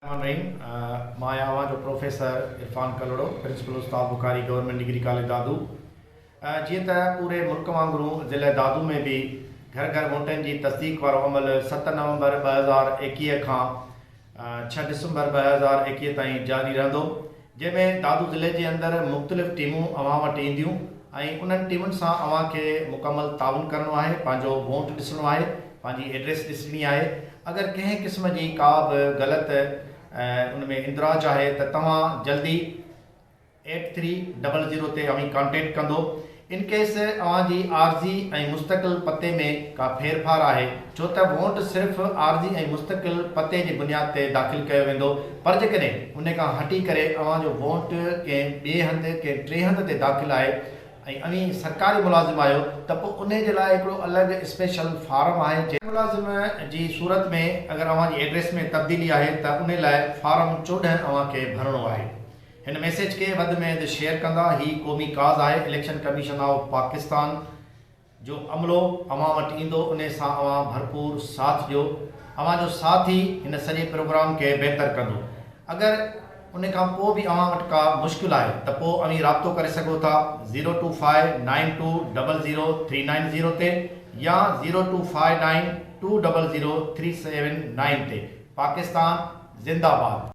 الرحمان الرحيم مان آهيان اوهان جو پروفيسر عرفان ڪلهوڙو پرنسپل استاد Bukhari government degree college Dadu جيئن ته پوري ملڪ وانگرون ضلع دادو ۾ به گهر گهر ووٽن جي تصديق وارو عمل 7 نومبر 2021 کان 6 ڊسمبر 2021 تائين جاري رهندو جنهن ۾ دادو ضلعي جي اندر مختلف ٽيمون اوهان وٽ اينديون ۽ انهن ٽيمن سان اوهان کي مڪمل تعاون ڪرڻو آهي، پنهنجو وونٽ ڏسڻو آهي، پنهنجي ايڊريس ڏسڻي آهي، اگر ڪنهن قسم جي ڪا به غلط ان ۾ اندراج آهي ته توهان جلدي ايٽ ٿري ڊبل زيرو تي اوهين ڪانٽيڪٽ ڪندو. ان ڪيس اوهان جي عارضي ۽ مستقل پتي ۾ ڪا ڦيرڦار آهي، ڇو ته وونٽ صرف عارضي ۽ مستقل پتي جي بنياد تي داخل ڪيو ويندو، پر جيڪڏهن ان کان هٽي ڪري اوهان جو وونٽ ڪنهن ٻئي هنڌ، ڪنهن ٽئين هنڌ تي داخل آهي ۽ اوهين سرڪاري ملازم آهيو ته پوء انهي جي لاء هڪڙو الڳ اسپيشل فارم آهي، جنهن. ملازم جي صورت ۾ اگر اوهان جي ايڊريس ۾ تبديلي آهي ته انهي لاء فارم 14 اوهان کي ڀرڻو آهي. هن ميسيج کي وڌ ۾ وڌ شيئر ڪندا، هي قومي ڪاز آهي، اليڪشن ڪميشن آف پاڪستان جو عملو اوهان وٽ ايندو انهي سان اوهان ڀرپور ساٿ ڏيو، اوهان جو ساٿ ئي هن سڄي پروگرام کي بهتر ڪندو، اگر ان کان پوء به اوهان وٽ ڪا مشڪل آهي ته پوء اوهين رابطو ڪري سگهو ٿا zero two five nine two double zero three nine zero تي يا zero two five nine two double zero three seven nine تي، پاڪستان زنده باد.